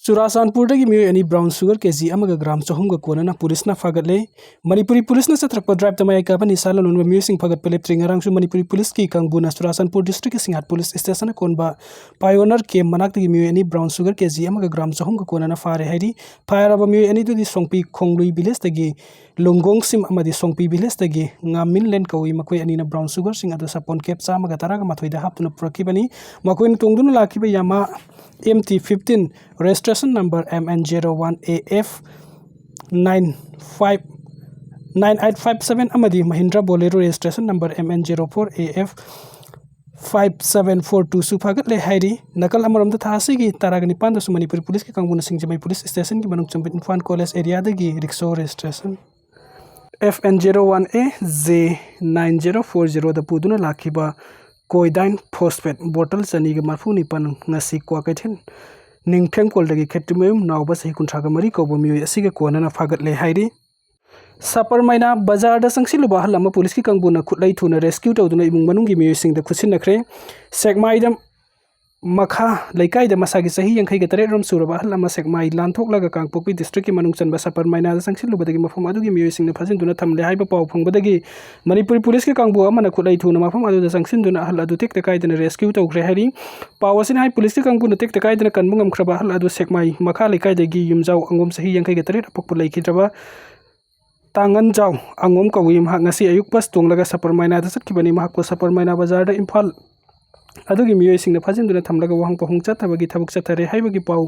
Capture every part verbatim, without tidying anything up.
ꯆꯨꯔꯥꯆꯥꯟꯄꯨꯔꯗꯒꯤ ꯃꯤꯑꯣꯏ ꯑꯅꯤ brown sugar ꯀꯦ G ꯑꯃꯒ gram ꯆꯍꯨꯝꯒ ꯀꯣꯟꯅꯅ ꯄꯨꯂꯤꯁꯅ ꯐꯥꯒꯠꯂꯦ꯫ ꯃꯅꯤꯄꯨꯔꯤ ꯄꯨꯂꯤꯁꯅ ꯆꯠꯊꯔꯛꯄ driveꯇ ꯃꯌꯥꯏ ꯀꯥꯕ ꯅꯤꯁꯥ ꯂꯂꯣꯟꯕ ꯃꯤꯑꯣꯏꯁꯤꯡ ꯐꯥꯒꯠꯄ ꯂꯦꯞꯇ꯭ꯔꯤ꯫ ꯉꯔꯥꯡꯁꯨ ꯃꯅꯤꯄꯨꯔꯤ ꯄꯨꯂꯤꯁꯀꯤ ꯀꯥꯡꯕꯨꯅ ꯆꯨꯔꯥꯆꯥꯟꯄꯨꯔ districtꯀꯤ ꯁꯤꯡꯍꯥꯠ ꯄꯨꯂꯤꯁ stationꯅ ꯀꯣꯟꯕ Pioneer camp ꯃꯅꯥꯛꯇꯒꯤ ꯃꯤꯑꯣꯏ ꯑꯅꯤ brown sugar ꯀꯦ ꯖꯤ ꯑꯃꯒ gram ꯆꯍꯨꯝꯒ ꯀꯣꯟꯅꯅ ꯐꯥꯔꯦ ꯍꯥꯏꯔꯤ꯫ ꯐꯥꯔꯕ ꯃꯤꯑꯣꯏ ꯑꯅꯤꯗꯨꯗꯤ ꯁꯣꯡꯄꯤ ꯈꯣꯡꯂꯨꯏ villageꯇꯒꯤ ꯂꯨꯡꯒꯣꯡꯁꯤꯝ ꯑꯃꯗꯤ ꯁꯣꯡꯄꯤ villageꯇꯒꯤ ꯉꯥꯃꯤꯟꯂꯦꯟ ꯀꯧꯏ꯫ ꯃꯈꯣꯏ ꯑꯅꯤꯅ brown sugarꯁꯤꯡ ꯑꯗꯨ ꯁꯥꯄꯣꯟ cap ꯆꯥꯝꯃꯒ ꯇꯔꯥꯒ ꯃꯥꯊꯣꯏꯗ ꯍꯥꯞꯇꯨꯅ ꯄꯨꯔꯛꯈꯤꯕꯅꯤ꯫ ꯃꯈꯣꯏꯅ ꯇꯣꯡꯗꯨꯅ ꯂꯥꯛꯈꯤꯕ Yamaha M T fifteen registration number M N zero one A F nine five, nine eight five seven ꯑꯃꯗꯤ Mahindra Bolero registration number M N zero four A F five seven four twoꯁꯨ ꯐꯥꯒꯠꯂꯦ ꯍꯥꯏꯔꯤ꯫ ꯅꯥꯀꯜ ꯑꯃꯔꯣꯝꯗ, ꯊꯥ ꯑꯁꯤꯒꯤ ꯇꯔꯥꯒ ꯅꯤꯄꯥꯟꯗꯁꯨ ꯃꯅꯤꯄꯨꯔꯤ ꯄꯨꯂꯤꯁꯀꯤ ꯀꯥꯡꯕꯨꯅ ꯁꯤꯡꯖꯃꯩ police stationꯒꯤ ꯃꯅꯨꯡ ꯆꯟꯕ Imphal college areaꯗꯒꯤ rickshaw registration F N zero one A J nine zero four zeroꯗ ꯄꯨꯗꯨꯅ ꯂꯥꯛꯈꯤꯕ codeine phosphate bottle ꯆꯅꯤꯒ ꯃꯔꯤꯐꯨ ꯅꯤꯄꯥꯟ ꯉꯁꯤ ꯀ꯭ꯋꯥꯀꯩꯊꯦꯜ ꯅꯤꯡꯊꯦꯝꯀꯣꯜꯗꯒꯤ ꯈꯦꯇ꯭ꯔꯤꯃꯌꯨꯝ ꯅꯥꯎꯕ ꯆꯍꯤ ꯀꯨꯟꯊ꯭ꯔꯥꯒ ꯃꯔꯤ ꯀꯧꯕ ꯃꯤꯑꯣꯏ ꯑꯁꯤꯒ ꯀꯣꯟꯅꯅ ꯐꯥꯒꯠꯂꯦ ꯍꯥꯏꯔꯤ꯫ ꯁꯄꯔꯃꯥꯏꯅꯥ ꯕꯖꯥꯔꯗ ꯆꯪꯁꯤꯜꯂꯨꯕ ꯑꯍꯜ ꯑꯃ ꯄꯨꯂꯤꯁꯀꯤ ꯀꯥꯡꯕꯨꯅ ꯈꯨꯠꯂꯥꯏ ꯊꯨꯅ rescue ꯇꯧꯗꯨꯅ ꯏꯃꯨꯡ ꯃꯅꯨꯡꯒꯤ ꯃꯤꯑꯣꯏꯁꯤꯡꯗ ꯈꯨꯠꯁꯤꯟꯅꯈ꯭ꯔꯦ꯫ ꯁꯦꯛꯃꯥꯏꯗ ꯃꯈꯥ ꯂꯩꯀꯥꯏꯗ ꯃꯁꯥꯒꯤ ꯆꯍꯤ ꯌꯥꯡꯈꯩꯒ ꯇꯔꯦꯠ ꯔꯣꯝ ꯁꯨꯔꯕ ꯑꯍꯜ ꯑꯃ ꯁꯦꯛꯃꯥꯏ ꯂꯥꯟꯊꯣꯛꯂꯒ ꯀꯥꯡꯄꯣꯛꯄꯤ districtꯀꯤ ꯃꯅꯨꯡ ꯆꯟꯕ ꯁꯄꯔꯃꯥꯏꯅꯥꯗ ꯆꯪꯁꯤꯜꯂꯨꯕꯗꯒꯤ ꯃꯐꯝ ꯑꯗꯨꯒꯤ ꯃꯤꯑꯣꯏꯁꯤꯡꯅ ꯐꯥꯖꯤꯟꯗꯨꯅ ꯊꯝꯂꯦ ꯍꯥꯏꯕ ꯄꯥꯎ ꯐꯪꯕꯗꯒꯤ ꯃꯅꯤꯄꯨꯔꯤ ꯄꯨꯂꯤꯁꯀꯤ ꯀꯥꯡꯕꯨ ꯑꯃꯅ ꯈꯨꯠꯂꯥꯏ ꯊꯨꯅ ꯃꯐꯝ ꯑꯗꯨꯗ ꯆꯪꯁꯤꯟꯗꯨꯅ ꯑꯍꯜ ꯑꯗꯨ ꯇꯦꯛꯇ ꯀꯥꯏꯗꯅ rescue ꯇꯧꯈ꯭ꯔꯦ ꯍꯥꯏꯔꯤ꯫ ꯄꯥꯎ ꯑꯁꯤꯅ ꯍꯥꯏ, ꯄꯨꯂꯤꯁꯀꯤ ꯀꯥꯡꯕꯨꯅ ꯇꯦꯛꯇ ꯀꯥꯏꯗꯅ ꯀꯟꯕ ꯉꯝꯈ꯭ꯔꯕ ꯑꯍꯜ ꯑꯗꯨ ꯁꯦꯛꯃꯥꯏ ꯃꯈꯥ ꯂꯩꯀꯥꯏꯗꯒꯤ ꯌꯨꯝꯖꯥꯎ ꯑꯉꯣꯝ ꯆꯍꯤ ꯌꯥꯡꯈꯩꯒ ꯇꯔꯦꯠ ꯑꯄꯣꯛꯄ ꯂꯩꯈꯤꯗ꯭ꯔꯕ ꯇꯥꯡꯉꯟꯖꯥꯎ ꯑꯉꯣꯝ ꯀꯧꯏ꯫ ꯃꯍꯥꯛ ꯉꯁꯤ ꯑꯌꯨꯛ bus ꯇꯣꯡꯂꯒ ꯁꯄꯔꯃꯥꯏꯅꯥꯗ ꯆꯠꯈꯤꯕꯅꯤ꯫ ꯃꯍꯥꯛꯄꯨ ꯁꯄꯔꯃꯥꯏꯅꯥ ꯕꯖꯥꯔꯗ ꯏꯝꯐꯥꯜ ꯑꯗꯨꯒꯤ ꯃꯤꯑꯣꯏꯁꯤꯡꯅ ꯐꯥꯖꯤꯟꯗꯨꯅ ꯊꯝꯂꯒ ꯋꯥꯍꯪ ꯄꯥꯎꯍꯪ ꯆꯠꯊꯕꯒꯤ ꯊꯕꯛ ꯆꯠꯊꯔꯦ ꯍꯥꯏꯕꯒꯤ ꯄꯥꯎ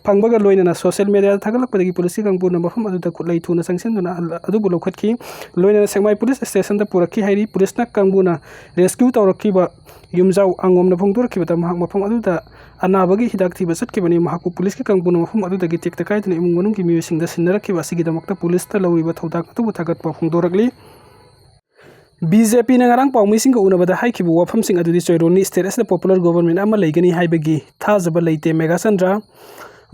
ꯐꯪꯕꯒ ꯂꯣꯏꯅꯅ social mediaꯗ ꯊꯥꯒꯠꯂꯛꯄꯗꯒꯤ ꯄꯨꯂꯤꯁꯀꯤ ꯀꯥꯡꯕꯨꯅ ꯃꯐꯝ ꯑꯗꯨꯗ ꯈꯨꯠꯂꯥꯏ ꯊꯨꯅ ꯆꯪꯁꯤꯟꯗꯨꯅ ꯑꯗꯨꯕꯨ ꯂꯧꯈꯠꯈꯤ꯫ ꯂꯣꯏꯅꯅ ꯁꯦꯛꯃꯥꯏ ꯄꯨꯂꯤꯁ stationꯗ ꯄꯨꯔꯛꯈꯤ ꯍꯥꯏꯔꯤ꯫ ꯄꯨꯂꯤꯁꯅ ꯀꯥꯡꯕꯨꯅ rescue ꯇꯧꯔꯛꯈꯤꯕ ꯌꯨꯝꯖꯥꯎ ꯑꯉꯣꯝꯅ ꯐꯣꯡꯗꯣꯔꯛꯈꯤꯕꯗ ꯃꯍꯥꯛ ꯃꯐꯝ ꯑꯗꯨꯗ ꯑꯅꯥꯕꯒꯤ ꯍꯤꯗꯥꯛ ꯊꯤꯕ ꯆꯠꯈꯤꯕꯅꯤ꯫ ꯃꯍꯥꯛꯄꯨ ꯄꯨꯂꯤꯁꯀꯤ ꯀꯥꯡꯕꯨꯅ ꯃꯐꯝ ꯑꯗꯨꯗꯒꯤ ꯇꯦꯛꯇ ꯀꯥꯏꯗꯅ ꯏꯃꯨꯡ ꯃꯅꯨꯡꯒꯤ ꯃꯤꯑꯣꯏꯁꯤꯡꯗ ꯁꯤꯟꯅꯔꯛꯈꯤꯕ ꯑꯁꯤꯒꯤꯗꯃꯛꯇ ꯄꯨꯂꯤꯁꯇ ꯂꯧꯔꯤꯕ ꯊꯧꯗꯥꯡ ꯑꯗꯨꯕꯨ ꯊꯥꯒꯠꯄ ꯐꯣꯡꯗꯣꯔꯛꯂꯤ꯫ BJPꯅ ꯉꯔꯥꯡ ꯄꯥꯎꯃꯤꯁꯤꯡꯒ ꯎꯅꯕꯗ ꯍꯥꯏꯈꯤꯕ ꯋꯥꯐꯝꯁꯤꯡ ꯑꯗꯨꯗꯤ ꯆꯣꯏꯔꯣꯜꯅꯤ꯫ State ꯑꯁꯤꯗ popular government ꯑꯃ ꯂꯩꯒꯅꯤ ꯍꯥꯏꯕꯒꯤ ꯊꯥꯖꯕ ꯂꯩꯇꯦ꯫ ꯃꯦꯘꯥꯆꯟꯗ꯭ꯔ,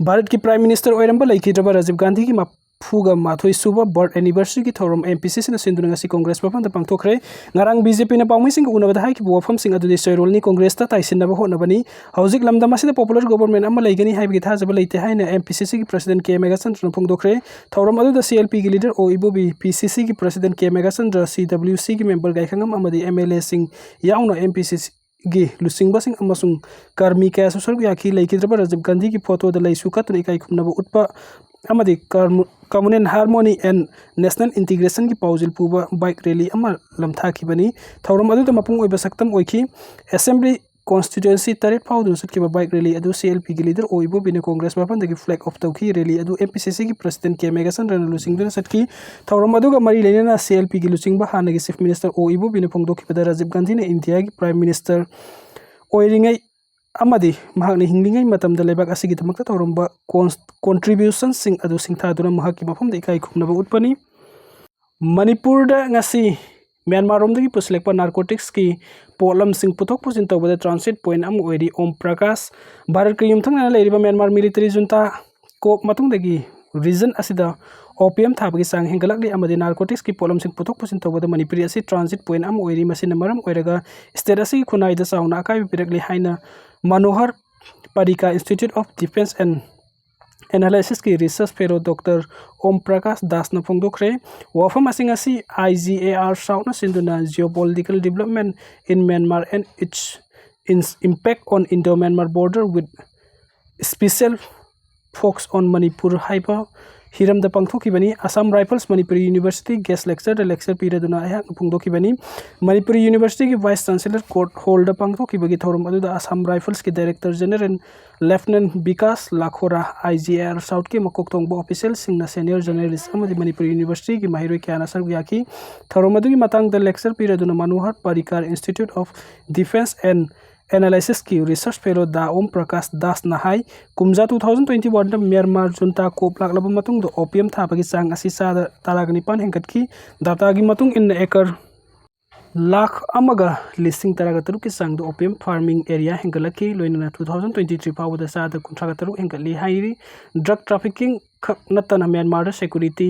ꯚꯥꯔꯠꯀꯤ Prime Minister ꯑꯣꯏꯔꯝꯕ ꯂꯩꯈꯤꯗ꯭ꯔꯕ ꯔꯥꯖꯤꯕ ꯒꯥꯟꯙꯤꯒꯤ ꯃꯞ-, ꯐꯨꯒ ꯃꯥꯊꯣꯏ ꯁꯨꯕ birth anniversaryꯒꯤ ꯊꯧꯔꯝ MPCCꯅ ꯁꯤꯟꯗꯨꯅ ꯉꯁꯤ ꯀꯣꯡꯒ꯭ꯔꯦꯁ ꯚꯕꯟꯗ ꯄꯥꯡꯊꯣꯛꯈ꯭ꯔꯦ꯫ ꯉꯔꯥꯡ BJPꯅ ꯄꯥꯎꯃꯤꯁꯤꯡꯒ ꯎꯅꯕꯗ ꯍꯥꯏꯈꯤꯕ ꯋꯥꯐꯝꯁꯤꯡ ꯑꯗꯨꯗꯤ ꯆꯣꯏꯔꯣꯜꯅꯤ, ꯀꯣꯡꯒ꯭ꯔꯦꯁꯇ ꯇꯥꯏꯁꯤꯟꯅꯕ ꯍꯣꯠꯅꯕꯅꯤ꯫ ꯍꯧꯖꯤꯛ ꯂꯝꯗꯝ ꯑꯁꯤꯗ popular government ꯑꯃ ꯂꯩꯒꯅꯤ ꯍꯥꯏꯕꯒꯤ ꯊꯥꯖꯕ ꯂꯩꯇꯦ ꯍꯥꯏꯅ MPCCꯒꯤ president K ꯃꯦꯘꯥꯆꯟꯗ꯭ꯔꯅ ꯐꯣꯡꯗꯣꯛꯈ꯭ꯔꯦ꯫ ꯊꯧꯔꯝ ꯑꯗꯨꯗ CLPꯒꯤ leader ꯑꯣ ꯏꯕꯣꯕꯤ, PCCꯒꯤ president K ꯃꯦꯘꯥꯆꯟꯗ꯭ꯔ, CWCꯒꯤ member ꯒꯥꯏꯈꯉꯝ ꯑꯃꯗꯤ MLAꯁꯤꯡ ꯌꯥꯎꯅ MPCCꯒꯤ ꯂꯨꯆꯤꯡꯕꯁꯤꯡ ꯑꯃꯁꯨꯡ ꯀꯔꯃꯤ ꯀꯌꯥꯁꯨ ꯁꯔꯨꯛ ꯌꯥꯈꯤ꯫ ꯂꯩꯈꯤꯗ꯭ꯔꯕ ꯔꯥꯖꯤꯕ ꯒꯥꯟꯙꯤꯒꯤ photoꯗ ꯂꯩꯁꯨ ꯀꯠꯇꯨꯅ ꯏꯀꯥꯏ ꯈꯨꯝꯅꯕ ꯎꯠꯄ ꯑꯃꯗꯤ ꯀꯔꯃꯨ-, Communal Harmony and National Integrationꯒꯤ ꯄꯥꯎꯖꯦꯜ ꯄꯨꯕ bike rally ꯑꯃ ꯂꯝꯊꯥꯈꯤꯕꯅꯤ꯫ ꯊꯧꯔꯝ ꯑꯗꯨꯗ ꯃꯄꯨꯡ ꯑꯣꯏꯕ ꯁꯛꯇꯝ ꯑꯣꯏꯈꯤ꯫ Assembly constituency ꯇꯔꯦꯠ ꯐꯥꯎꯗꯨꯅ ꯆꯠꯈꯤꯕ bike rally ꯑꯗꯨ CLPꯒꯤ leader ꯑꯣ ꯏꯕꯣꯕꯤꯅ ꯀꯣꯡꯒ꯭ꯔꯦꯁ ꯚꯕꯟꯗꯒꯤ flag off ꯇꯧꯈꯤ꯫ Rally ꯑꯗꯨ MPCCꯒꯤ president K ꯃꯦꯘꯥꯆꯟꯗ꯭ꯔꯅ ꯂꯨꯆꯤꯡꯗꯨꯅ ꯆꯠꯈꯤ꯫ ꯊꯧꯔꯝ ꯑꯗꯨꯒ ꯃꯔꯤ ꯂꯩꯅꯅ CLPꯒꯤ ꯂꯨꯆꯤꯡꯕ ꯍꯥꯟꯅꯒꯤ chief minister ꯑꯣ ꯏꯕꯣꯕꯤꯅ ꯐꯣꯡꯗꯣꯛꯈꯤꯕꯗ ꯔꯥꯖꯤꯕ ꯒꯥꯟꯙꯤꯅ ꯏꯟꯗꯤꯌꯥꯒꯤ prime minister ꯑꯣꯏꯔꯤꯉꯩ ꯑꯃꯗꯤ ꯃꯍꯥꯛꯅ ꯍꯤꯡꯂꯤꯉꯩ ꯃꯇꯝꯗ ꯂꯩꯕꯥꯛ ꯑꯁꯤꯒꯤꯗꯃꯛꯇ ꯇꯧꯔꯝꯕ cons-, contributionꯁꯤꯡ ꯑꯗꯨ ꯁꯤꯡꯊꯥꯗꯨꯅ ꯃꯍꯥꯛꯀꯤ ꯃꯐꯝꯗ ꯏꯀꯥꯏ ꯈꯨꯝꯅꯕ ꯎꯠꯄꯅꯤ꯫ ꯃꯅꯤꯄꯨꯔꯗ ꯉꯁꯤ ꯃ꯭ꯌꯥꯟꯃꯥꯔꯔꯣꯝꯗꯒꯤ ꯄꯨꯁꯤꯜꯂꯛꯄ narcoticsꯀꯤ ꯄꯣꯠꯂꯝꯁꯤꯡ ꯄꯨꯊꯣꯛ ꯄꯨꯁꯤꯟ ꯇꯧꯕꯗ transit point ꯑꯃ ꯑꯣꯏꯔꯤ ꯑꯣꯝ ꯄ꯭ꯔꯀꯥꯁ꯫ ꯚꯥꯔꯠꯀ ꯌꯨꯝꯊꯪꯅꯅ ꯂꯩꯔꯤꯕ ꯃ꯭ꯌꯥꯟꯃꯥꯔ military junta coup ꯃꯇꯨꯡꯗꯒꯤ region ꯑꯁꯤꯗ opium ꯊꯥꯕꯒꯤ ꯆꯥꯡ ꯍꯦꯟꯒꯠꯂꯛꯂꯤ ꯑꯃꯗꯤ narcoticsꯀꯤ ꯄꯣꯠꯂꯝꯁꯤꯡ ꯄꯨꯊꯣꯛ ꯄꯨꯁꯤꯟ ꯇꯧꯕꯗ ꯃꯅꯤꯄꯨꯔ ꯑꯁꯤ transit point ꯑꯃ ꯑꯣꯏꯔꯤ꯫ ꯃꯁꯤꯅ ꯃꯔꯝ ꯑꯣꯏꯔꯒ state ꯑꯁꯤꯒꯤ ꯈꯨꯟꯅꯥꯏꯗ ꯆꯥꯎꯅ ꯑꯀꯥꯏꯕ ꯄꯤꯔꯛꯂꯤ ꯍꯥꯏꯅ ꯃꯅꯣꯍꯔ ꯄꯥꯔꯤꯀꯥꯔ Institute of Defence and Analysisꯀꯤ research fellow Doctor ꯑꯣꯝ ꯄ꯭ꯔꯀꯥꯁ ꯗꯥꯁꯅ ꯐꯣꯡꯗꯣꯛꯈ꯭ꯔꯦ꯫ ꯋꯥꯐꯝ ꯑꯁꯤ ꯉꯁꯤ IGAR Southꯅ ꯁꯤꯟꯗꯨꯅ Geopolitical Development in Myanmar and its Ins-, Impact on Indo-Myanmar Border with Special Focus on Manipur ꯍꯥꯏꯕ ꯍꯤꯔꯝꯗ ꯄꯥꯡꯊꯣꯛꯈꯤꯕꯅꯤ꯫ Assam Rifles Manipuri University guest lectureꯗ lecture ꯄꯤꯔꯗꯨꯅ ꯑꯩꯍꯥꯛꯅ ꯐꯣꯡꯗꯣꯛꯈꯤꯕꯅꯤ꯫ ꯃꯅꯤꯄꯨꯔꯤ Universityꯒꯤ Vice Chancellor Court Hallꯗ ꯄꯥꯡꯊꯣꯛꯈꯤꯕꯒꯤ ꯊꯧꯔꯝ ꯑꯗꯨꯗ Assam Riflesꯀꯤ Director General Lieutenant Vikas Lakhora, IGAR Southꯀꯤ ꯃꯀꯣꯛ ꯊꯣꯡꯕ officialꯁꯤꯡꯅ senior journalist ꯑꯃꯗꯤ ꯃꯅꯤꯄꯨꯔ Universityꯒꯤ ꯃꯍꯩꯔꯣꯏ ꯀꯌꯥꯅ ꯁꯔꯨꯛ ꯌꯥꯈꯤ꯫ ꯊꯧꯔꯝ ꯑꯗꯨꯒꯤ ꯃꯇꯥꯡꯗ lecture ꯄꯤꯔꯗꯨꯅ ꯃꯅꯣꯍꯔ ꯄꯥꯔꯤꯀꯥꯔ Institute of Defence and Analysisꯀꯤ research fellow ꯗꯥ ꯑꯣꯝ ꯄ꯭ꯔꯀꯥꯁ ꯗꯥꯁꯅ ꯍꯥꯏ, ꯀꯨꯝꯖꯥ two thousand twenty oneꯗ ꯃ꯭ꯌꯥꯟꯃꯥꯔ junta coup ꯂꯥꯛꯂꯕ ꯃꯇꯨꯡꯗ opium ꯊꯥꯕꯒꯤ ꯆꯥꯡ ꯑꯁꯤ ꯆꯥꯗ ꯇꯔꯥꯒ ꯅꯤꯄꯥꯟ ꯍꯦꯟꯒꯠꯈꯤ꯫ Dataꯒꯤ ꯃꯇꯨꯡ ꯏꯟꯅ acre ꯂꯥꯈ ꯑꯃꯒ ꯂꯤꯁꯤꯡ ꯇꯔꯥꯒ ꯇꯔꯨꯛꯀꯤ ꯆꯥꯡꯗ opium farming area ꯍꯦꯟꯒꯠꯂꯛꯈꯤ, ꯂꯣꯏꯅꯅ two thousand twenty three ꯐꯥꯎꯕꯗ ꯆꯥꯗ ꯀꯨꯟꯊ꯭ꯔꯥꯒ ꯇꯔꯨꯛ ꯍꯦꯟꯒꯠꯂꯤ ꯍꯥꯏꯔꯤ꯫ Drug trafficking ꯈꯛ ꯅꯠꯇꯅ ꯃ꯭ꯌꯥꯟꯃꯥꯔꯗ ꯁꯦꯀ꯭ꯌꯨꯔꯤꯇꯤ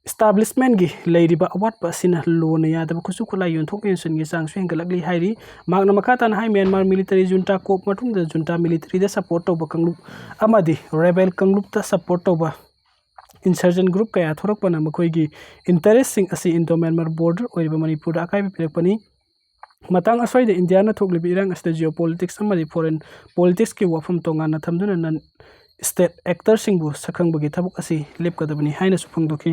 ꯏꯁꯇꯥꯕ꯭ꯂꯤꯁꯃꯦꯟꯒꯤ ꯂꯩꯔꯤꯕ ꯑꯋꯥꯠꯄ ꯑꯁꯤꯅ ꯂꯣꯅ ꯌꯥꯗꯕ ꯈꯨꯠꯁꯨ ꯈꯨꯠꯂꯥꯏ ꯌꯣꯟꯊꯣꯛ ꯌꯣꯟꯁꯤꯟꯒꯤ ꯆꯥꯡꯁꯨ ꯍꯦꯟꯒꯠꯂꯛꯂꯤ ꯍꯥꯏꯔꯤ꯫ ꯃꯍꯥꯛꯅ ꯃꯈꯥ ꯇꯥꯅ ꯍꯥꯏ, ꯃ꯭ꯌꯥꯟꯃꯥꯔ ꯃꯤꯂꯤꯇꯔꯤ ꯖꯨꯟꯇꯥ ꯀꯣꯞ ꯃꯇꯨꯡꯗ ꯖꯨꯟꯇꯥ ꯃꯤꯂꯤꯇꯔꯤꯗ ꯁꯄꯣꯔꯠ ꯇꯧꯕ ꯀꯥꯡꯂꯨꯞ ꯑꯃꯗꯤ ꯔꯦꯕꯦꯜ ꯀꯥꯡꯂꯨꯞꯇ ꯁꯄꯣꯔꯠ ꯇꯧꯕ ꯏꯟꯁꯔꯖꯦꯟ ꯒ꯭ꯔꯨꯞ ꯀꯌꯥ ꯊꯣꯔꯛꯄꯅ ꯃꯈꯣꯏꯒꯤ ꯏꯟꯇꯔꯦꯁꯁꯤꯡ ꯑꯁꯤ ꯏꯟꯗꯣ ꯃ꯭ꯌꯥꯟꯃꯥꯔ ꯕꯣꯔꯗꯔ ꯑꯣꯏꯔꯤꯕ ꯃꯅꯤꯄꯨꯔꯗ ꯑꯀꯥꯏꯕ ꯄꯤꯔꯛꯄꯅꯤ꯫ ꯃꯇꯥꯡ ꯑꯁ꯭ꯋꯥꯏꯗ ꯏꯟꯗꯤꯌꯥꯅ ꯊꯣꯛꯂꯤꯕ ꯏꯔꯥꯡ ꯑꯁꯤꯗ ꯖꯤꯑꯣ ꯄꯣꯂꯤꯇꯤꯛꯁ ꯑꯃꯗꯤ ꯐꯣꯔꯦꯟ ꯄꯣꯂꯤꯇꯤꯛꯁꯀꯤ ꯋꯥꯐꯝ ꯇꯣꯉꯥꯟꯅ ꯊꯝꯗꯨꯅ ꯅꯟ ꯁ꯭ꯇꯦꯠ ꯑꯦꯛꯇꯔꯁꯤꯡꯕꯨ ꯁꯛꯈꯪꯕꯒꯤ ꯊꯕꯛ ꯑꯁꯤ ꯂꯦꯞꯀꯗꯕꯅꯤ ꯍꯥꯏꯅꯁꯨ ꯐꯣꯡꯗꯣꯛꯈꯤ꯫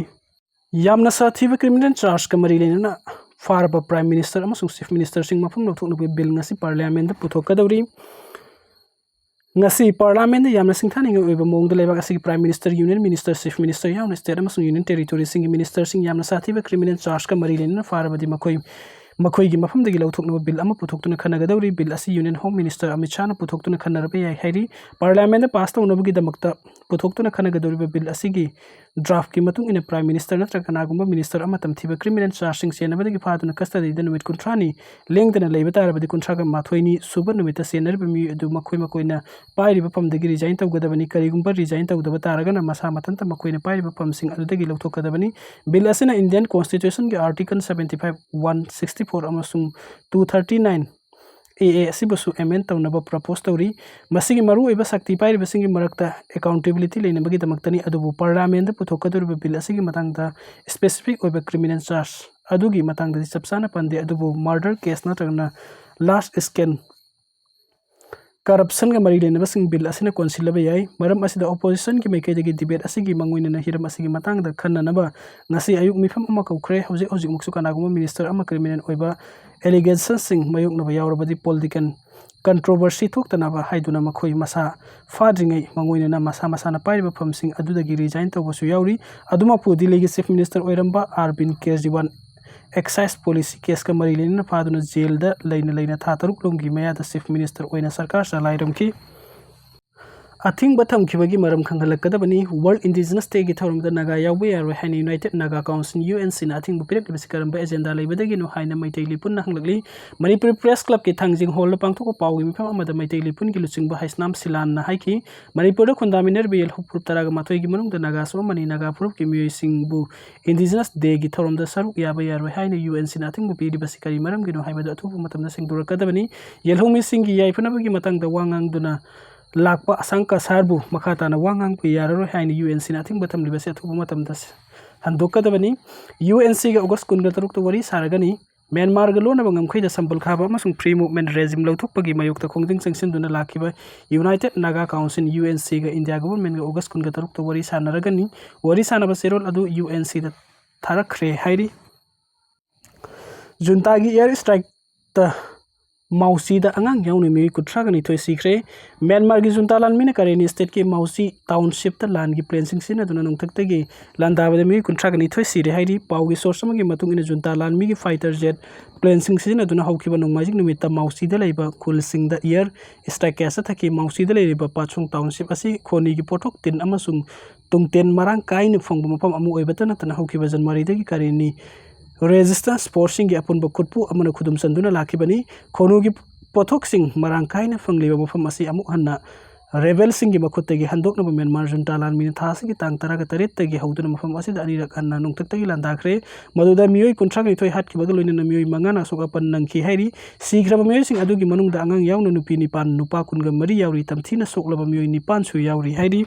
ꯌꯥꯝꯅ ꯁꯥꯊꯤꯕ ꯀ꯭ꯔꯤꯃꯤꯅꯦꯜ ꯆꯥꯔꯖꯀ ꯃꯔꯤ ꯂꯩꯅꯅ ꯐꯥꯔꯕ ꯄ꯭ꯔꯥꯏꯝ ꯃꯤꯅꯤꯁꯇꯔ ꯑꯃꯁꯨꯡ ꯆꯤꯐ ꯃꯤꯅꯤꯁꯇꯔꯁꯤꯡ ꯃꯐꯝ ꯂꯧꯊꯣꯛꯅꯕꯒꯤ ꯕꯤꯜ ꯉꯁꯤ ꯄꯥꯔꯂꯤꯌꯥꯃꯦꯟꯗ ꯄꯨꯊꯣꯛꯀꯗꯧꯔꯤ꯫ ꯉꯁꯤ ꯄꯥꯔꯂꯤꯌꯥꯃꯦꯟꯗ ꯌꯥꯝꯅ ꯁꯤꯡꯊꯥꯅꯤꯡꯉꯥꯏ ꯑꯣꯏꯕ ꯃꯑꯣꯡꯗ ꯂꯩꯕꯥꯛ ꯑꯁꯤꯒꯤ prime minister, union minister, chief minister ꯌꯥꯎꯅ ꯁ꯭ꯇꯦꯠ ꯑꯃꯁꯨꯡ ꯌꯨꯅꯤꯌꯟ ꯇꯦꯔꯤꯇꯣꯔꯤꯁꯤꯡꯒꯤ ꯃꯤꯅꯤꯁꯇꯔꯁꯤꯡ ꯌꯥꯝꯅ ꯁꯥꯊꯤꯕ ꯀ꯭ꯔꯤꯃꯤꯅꯦꯜ ꯆꯥꯔꯖꯀ ꯃꯔꯤ ꯂꯩꯅꯅ ꯐꯥꯔꯕꯗꯤ ꯃꯈꯣꯏ ꯃꯈꯣꯏꯒꯤ ꯃꯐꯝꯗꯒꯤ ꯂꯧꯊꯣꯛꯅꯕ ꯕꯤꯜ ꯑꯃ ꯄꯨꯊꯣꯛꯇꯨꯅ ꯈꯟꯅꯒꯗꯧꯔꯤ꯫ ꯕꯤꯜ ꯑꯁꯤ ꯌꯨꯅꯤꯌꯟ ꯍꯣꯝ ꯃꯤꯅꯤꯁꯇꯔ ꯑꯃꯤꯠ ꯁꯥꯍꯅ ꯄꯨꯊꯣꯛꯇꯨꯅ ꯈꯟꯅꯔꯕ ꯌꯥꯏ ꯍꯥꯏꯔꯤ꯫ ꯄꯥꯔꯂꯤꯌꯥꯃꯦꯟꯗ ꯄꯥꯁ ꯇꯧꯅꯕꯒꯤꯗꯃꯛꯇ ꯄꯨꯊꯣꯛꯇꯨꯅ ꯈꯟꯅꯒꯗꯧꯔꯤꯕ ꯕꯤꯜ ꯑꯁꯤꯒꯤ ꯗ꯭ꯔꯥꯐꯀꯤ ꯃꯇꯨꯡ ꯏꯟꯅ ꯄ꯭ꯔꯥꯏꯝ ꯃꯤꯅꯤꯁꯇꯔ ꯅꯠꯇ꯭ꯔꯒ ꯀꯅꯥꯒꯨꯝꯕ ꯃꯤꯅꯤꯁꯇꯔ ꯑꯃ ꯇꯝꯊꯤꯕ ꯀ꯭ꯔꯤꯃꯤꯅꯦꯜ ꯆꯥꯔꯖꯁꯤꯡ ꯆꯦꯟꯅꯕꯗꯒꯤ ꯐꯥꯗꯨꯅ ꯀꯁꯇꯗꯤꯗ ꯅꯨꯃꯤꯠ ꯀꯨꯟꯊ꯭ꯔꯥꯅꯤ ꯂꯦꯡꯗꯅ ꯂꯩꯕ ꯇꯥꯔꯕꯗꯤ ꯀꯨꯟꯊ꯭ꯔꯥꯒ ꯃꯥꯊꯣꯏꯅꯤ ꯁꯨꯕ ꯅꯨꯃꯤꯠꯇ ꯆꯦꯟꯅꯔꯤꯕ ꯃꯤꯑꯣꯏ ꯑꯗꯨ ꯃꯈꯣꯏ ꯃꯈꯣꯏꯅ ꯄꯥꯏꯔꯤꯕ ꯐꯝꯗꯒꯤ ꯔꯤꯖꯥꯏꯟ ꯇꯧꯒꯗꯕꯅꯤ꯫ ꯀꯔꯤꯒꯨꯝꯕ ꯔꯤꯖꯥꯏꯟ ꯇꯧꯗꯕ ꯇꯥꯔꯒꯅ ꯃꯁꯥ ꯃꯊꯟꯇ ꯃꯈꯣꯏꯅ ꯄꯥꯏꯔꯤꯕ ꯐꯝꯁꯤꯡ ꯑꯗꯨꯗꯒꯤ ꯂꯧꯊꯣꯛꯀꯗꯕꯅꯤ꯫ ꯕꯤꯜ ꯑꯁꯤꯅ ꯏꯟꯗꯤꯌꯟ ꯀꯣꯟꯁꯇꯤꯇ꯭ꯌꯨꯁꯟꯒꯤ article seventy five, one sixty four ꯑꯃꯁꯨꯡ two thirty nine A A ꯑꯁꯤꯕꯨꯁꯨ ꯑꯦꯃꯦꯟ ꯇꯧꯅꯕ ꯄ꯭ꯔꯄꯣꯁ ꯇꯧꯔꯤ꯫ ꯃꯁꯤꯒꯤ ꯃꯔꯨꯑꯣꯏꯕ ꯁꯛꯇꯤ ꯄꯥꯏꯔꯤꯕꯁꯤꯡꯒꯤ ꯃꯔꯛꯇ ꯑꯦꯀꯥꯎꯟꯇꯦꯕꯤꯂꯤꯇꯤ ꯂꯩꯅꯕꯒꯤꯗꯃꯛꯇꯅꯤ, ꯑꯗꯨꯕꯨ ꯄꯥꯔꯂꯤꯌꯥꯃꯦꯟꯗ ꯄꯨꯊꯣꯛꯀꯗꯧꯔꯤꯕ ꯕꯤꯜ ꯑꯁꯤꯒꯤ ꯃꯇꯥꯡꯗ ꯁ꯭ꯄꯦꯁꯤꯐꯤꯛ ꯑꯣꯏꯕ ꯀ꯭ꯔꯤꯃꯤꯅꯦꯜ ꯆꯥꯔꯖ ꯑꯗꯨꯒꯤ ꯃꯇꯥꯡꯗꯗꯤ ꯆꯞ ꯆꯥꯅ ꯄꯟꯗꯦ, ꯑꯗꯨꯕꯨ ꯃꯔꯗꯔ ꯀꯦꯁ ꯅꯠꯇ꯭ꯔꯒꯅ ꯂꯥꯔꯖ ꯁ꯭ꯀꯦꯜ ꯀꯔꯞꯁꯟꯒ ꯃꯔꯤ ꯂꯩꯅꯕꯁꯤꯡ ꯕꯤꯜ ꯑꯁꯤꯅ ꯀꯣꯟꯁꯤꯜꯂꯕ ꯌꯥꯏ꯫ ꯃꯔꯝ ꯑꯁꯤꯗ ꯑꯣꯄꯣꯖꯤꯁꯟꯒꯤ ꯃꯥꯏꯀꯩꯗꯒꯤ ꯗꯤꯕꯦꯠ ꯑꯁꯤꯒꯤ ꯃꯥꯡꯑꯣꯏꯅꯅ ꯍꯤꯔꯝ ꯑꯁꯤꯒꯤ ꯃꯇꯥꯡꯗ ꯈꯟꯅꯅꯕ ꯉꯁꯤ ꯑꯌꯨꯛ ꯃꯤꯐꯝ ꯑꯃ ꯀꯧꯈ꯭ꯔꯦ꯫ ꯍꯧꯖꯤꯛ ꯍꯧꯖꯤꯛꯃꯛꯁꯨ ꯀꯅꯥꯒꯨꯝꯕ ꯃꯤꯅꯤꯁꯇꯔ ꯑꯃ ꯀ꯭ꯔꯤꯃꯤꯅꯦꯜ ꯑꯣꯏꯕ ꯑꯦꯂꯤꯒꯦꯁꯟꯁꯤꯡ ꯃꯥꯌꯣꯛꯅꯕ ꯌꯥꯎꯔꯕꯗꯤ ꯄꯣꯂꯤꯇꯤꯀꯦꯜ ꯀꯟꯇ꯭ꯔꯣꯚꯔꯁꯤ ꯊꯣꯛꯇꯅꯕ ꯍꯥꯏꯗꯨꯅ ꯃꯈꯣꯏ ꯃꯁꯥ ꯐꯥꯗ꯭ꯔꯤꯉꯩ ꯃꯥꯡꯑꯣꯏꯅꯅ ꯃꯁꯥ ꯃꯁꯥꯅ ꯄꯥꯏꯔꯤꯕ ꯐꯝꯁꯤꯡ ꯑꯗꯨꯗꯒꯤ ꯔꯤꯖꯥꯏꯟ ꯇꯧꯕꯁꯨ ꯌꯥꯎꯔꯤ꯫ ꯑꯗꯨꯃꯛꯄꯨ ꯗꯤꯜꯂꯤꯒꯤ ꯆꯤꯐ ꯃꯤꯅꯤꯁꯇꯔ ꯑꯣꯏꯔꯝꯕ ꯑꯥꯔꯕꯤꯟ ꯀꯦꯖ꯭ꯔꯤꯋꯥꯜ ꯑꯦꯛꯁꯥꯏꯁ ꯄꯣꯂꯤꯁꯤ ꯀꯦꯁꯀ ꯃꯔꯤ ꯂꯩꯅꯅ ꯐꯥꯗꯨꯅ ꯖꯦꯜꯗ ꯂꯩꯅ ꯂꯩꯅ ꯊꯥ ꯇꯔꯨꯛ ꯂꯣꯝꯒꯤ ꯃꯌꯥꯗ ꯆꯤꯐ ꯃꯤꯅꯤꯁꯇꯔ ꯑꯣꯏꯅ ꯁꯔꯀꯥꯔ ꯆꯂꯥꯏꯔꯝꯈꯤ꯫ ꯑꯊꯤꯡꯕ ꯊꯝꯈꯤꯕꯒꯤ ꯃꯔꯝ ꯈꯪꯍꯜꯂꯛꯀꯗꯕꯅꯤ꯫ World Indigenous Dayꯒꯤ ꯊꯧꯔꯝꯗ ꯅꯥꯒꯥ ꯌꯥꯎꯕ ꯌꯥꯔꯣꯏ ꯍꯥꯏꯅ United Naga Council, UNCꯅ ꯑꯊꯤꯡꯕ ꯄꯤꯔꯛꯂꯤꯕꯁꯤ ꯀꯔꯝꯕ agenda ꯂꯩꯕꯗꯒꯤꯅꯣ ꯍꯥꯏꯅ ꯃꯩꯇꯩ ꯂꯤꯄꯨꯟꯅ ꯍꯪꯂꯛꯂꯤ꯫ ꯃꯅꯤꯄꯨꯔ Press Clubꯀꯤ ꯊꯥꯡꯖꯤꯡ Hallꯗ ꯄꯥꯡꯊꯣꯛꯄ ꯄꯥꯎꯒꯤ ꯃꯤꯐꯝ ꯑꯃꯗ ꯃꯩꯇꯩ ꯂꯤꯄꯨꯟꯒꯤ ꯂꯨꯆꯤꯡꯕ ꯍꯩꯁꯅꯥꯝ ꯁꯤꯂꯥꯟꯅ ꯍꯥꯏꯈꯤ, ꯃꯅꯤꯄꯨꯔꯗ ꯈꯨꯟꯗꯥꯃꯤꯟꯅꯔꯤꯕ ꯌꯦꯜꯍꯧ ꯐꯨꯔꯨꯞ ꯇꯔꯥꯒ ꯃꯥꯊꯣꯏꯒꯤ ꯃꯅꯨꯡꯗ ꯅꯥꯒꯥꯁꯨ ꯑꯃꯅꯤ꯫ ꯅꯥꯒꯥ ꯐꯨꯔꯨꯞꯀꯤ ꯃꯤꯑꯣꯏꯁꯤꯡꯕꯨ Indigenous Dayꯒꯤ ꯊꯧꯔꯝꯗ ꯁꯔꯨꯛ ꯌꯥꯕ ꯌꯥꯔꯣꯏ ꯍꯥꯏꯅ UNCꯅ ꯑꯊꯤꯡꯕ ꯄꯤꯔꯤꯕꯁꯤ ꯀꯔꯤ ꯃꯔꯝꯒꯤꯅꯣ ꯍꯥꯏꯕꯗꯨ ꯑꯊꯨꯕ ꯃꯇꯝꯗ ꯁꯦꯡꯗꯣꯔꯛꯀꯗꯕꯅꯤ꯫ ꯌꯦꯜꯍꯧ ꯃꯤꯁꯤꯡꯒꯤ ꯌꯥꯏꯐꯅꯕꯒꯤ ꯃꯇꯥꯡꯗ ꯋꯥ ꯉꯥꯡꯗꯨꯅ ꯂꯥꯛꯄ ꯑꯁꯥꯡ ꯀꯁꯥꯔꯕꯨ ꯃꯈꯥ ꯇꯥꯅ ꯋꯥ ꯉꯥꯡꯕ ꯌꯥꯔꯔꯣꯏ ꯍꯥꯏꯅ UNCꯅ ꯑꯊꯤꯡꯕ ꯊꯝꯂꯤꯕꯁꯤ ꯑꯊꯨꯕ ꯃꯇꯝꯗ ꯍꯟꯗꯣꯛꯀꯗꯕꯅꯤ꯫ UNCꯒ August ꯀꯨꯟꯒ ꯇꯔꯨꯛꯇ ꯋꯥꯔꯤ ꯁꯥꯔꯒꯅꯤ꯫ ꯃ꯭ꯌꯥꯟꯃꯥꯔꯒ ꯂꯣꯟꯅꯕ ꯉꯝꯈꯩꯗ ꯁꯝꯕꯜ ꯈꯥꯕ ꯑꯃꯁꯨꯡ Free Movement Regime ꯂꯧꯊꯣꯛꯄꯒꯤ ꯃꯥꯌꯣꯛꯇ ꯈꯣꯡꯖꯪ ꯆꯪꯁꯤꯟꯗꯨꯅ ꯂꯥꯛꯈꯤꯕ United Naga Council, UNCꯒ India Governmentꯒ August ꯀꯨꯟꯒ ꯇꯔꯨꯛꯇ ꯋꯥꯔꯤ ꯁꯥꯟꯅꯔꯒꯅꯤ꯫ ꯋꯥꯔꯤ ꯁꯥꯟꯅꯕ ꯆꯦꯔꯣꯜ ꯑꯗꯨ UNCꯗ ꯊꯥꯔꯛꯈ꯭ꯔꯦ ꯍꯥꯏꯔꯤ꯫ ꯖꯨꯟꯇꯥꯒꯤ air strikeꯇ ꯃꯥꯎꯁꯤꯗ ꯑꯉꯥꯡ ꯌꯥꯎꯅ ꯃꯤꯑꯣꯏ ꯀꯨꯟꯊ꯭ꯔꯥꯒ ꯅꯤꯊꯣꯏ ꯁꯤꯈ꯭ꯔꯦ꯫ ꯃ꯭ꯌꯥꯟꯃꯥꯔꯒꯤ ꯖꯨꯟꯇꯥ ꯂꯥꯟꯃꯤꯅ ꯀꯔꯦꯅꯤ stateꯀꯤ ꯃꯥꯎꯁꯤ townshipꯇ ꯂꯥꯟꯒꯤ planeꯁꯤꯡ ꯁꯤꯖꯤꯟꯅꯗꯨꯅ ꯅꯣꯡꯊꯛꯇꯒꯤ ꯂꯥꯟꯗꯥꯕꯗ ꯃꯤꯑꯣꯏ ꯀꯨꯟꯊ꯭ꯔꯥꯒ ꯅꯤꯊꯣꯏ ꯁꯤꯔꯦ ꯍꯥꯏꯔꯤ꯫ ꯄꯥꯎꯒꯤ source ꯑꯃꯒꯤ ꯃꯇꯨꯡ ꯏꯟꯅ, ꯖꯨꯟꯇꯥ ꯂꯥꯟꯃꯤꯒꯤ fighter jet planeꯁꯤꯡ ꯁꯤꯖꯤꯟꯅꯗꯨꯅ ꯍꯧꯈꯤꯕ ꯅꯣꯡꯃꯥꯏꯖꯤꯡ ꯅꯨꯃꯤꯠꯇ ꯃꯥꯎꯁꯤꯗ ꯂꯩꯕ ꯈꯨꯜꯁꯤꯡꯗ air strike ꯀꯌꯥ ꯆꯠꯊꯈꯤ꯫ ꯃꯥꯎꯁꯤꯗ ꯂꯩꯔꯤꯕ ꯄꯥꯠꯁꯣꯡ township ꯑꯁꯤ ꯈꯣꯅꯤꯒꯤ ꯄꯣꯠꯊꯣꯛ ꯇꯤꯟ ꯑꯃꯁꯨꯡ ꯇꯨꯡꯇꯦꯟ ꯃꯔꯥꯡ ꯀꯥꯏꯅ ꯐꯪꯕ ꯃꯐꯝ ꯑꯃ ꯑꯣꯏꯕꯇ ꯅꯠꯇꯅ, ꯍꯧꯈꯤꯕ ꯖꯅꯋꯥꯔꯤꯗꯒꯤ ꯀꯔꯦꯅꯤ resistance forceꯁꯤꯡꯒꯤ ꯑꯄꯨꯟꯕ ꯈꯨꯠꯄꯨ ꯑꯃꯅ ꯈꯨꯗꯨꯝ ꯆꯟꯗꯨꯅ ꯂꯥꯛꯈꯤꯕꯅꯤ꯫ ꯈꯣꯅꯨꯒꯤ ꯄꯣꯠꯊꯣꯛꯁꯤꯡ ꯃꯔꯥꯡ ꯀꯥꯏꯅ ꯐꯪꯂꯤꯕ ꯃꯐꯝ ꯑꯁꯤ ꯑꯃꯨꯛ ꯍꯟꯅ rebelꯁꯤꯡꯒꯤ ꯃꯈꯨꯠꯇꯒꯤ ꯍꯟꯗꯣꯛꯅꯕ ꯃ꯭ꯌꯥꯟꯃꯥꯔ ꯖꯨꯟꯇꯥ ꯂꯥꯟꯃꯤꯅ ꯊꯥ ꯑꯁꯤꯒꯤ ꯇꯥꯡ ꯇꯔꯥꯒ ꯇꯔꯦꯠꯇꯒꯤ ꯍꯧꯗꯨꯅ ꯃꯐꯝ ꯑꯁꯤꯗ ꯑꯅꯤꯔꯛ ꯍꯟꯅ ꯅꯣꯡꯊꯛꯇꯒꯤ ꯂꯥꯟꯗꯥꯈ꯭ꯔꯦ꯫ ꯃꯗꯨꯗ ꯃꯤꯑꯣꯏ ꯀꯨꯟꯊ꯭ꯔꯥ ꯅꯤꯊꯣꯏ ꯍꯥꯠꯈꯤꯕꯒ ꯂꯣꯏꯅꯅ ꯃꯤꯑꯣꯏ ꯃꯉꯥꯅ ꯑꯁꯣꯛ ꯑꯄꯟ ꯅꯪꯈꯤ ꯍꯥꯏꯔꯤ꯫ ꯁꯤꯈ꯭ꯔꯕ ꯃꯤꯑꯣꯏꯁꯤꯡ ꯑꯗꯨꯒꯤ ꯃꯅꯨꯡꯗ ꯑꯉꯥꯡ ꯌꯥꯎꯅ ꯅꯨꯄꯤ ꯅꯤꯄꯥꯟ, ꯅꯨꯄꯥ ꯀꯨꯟꯒ ꯃꯔꯤ ꯌꯥꯎꯔꯤ꯫ ꯇꯝꯊꯤꯅ ꯁꯣꯛꯂꯕ ꯃꯤꯑꯣꯏ ꯅꯤꯄꯥꯟꯁꯨ ꯌꯥꯎꯔꯤ ꯍꯥꯏꯔꯤ꯫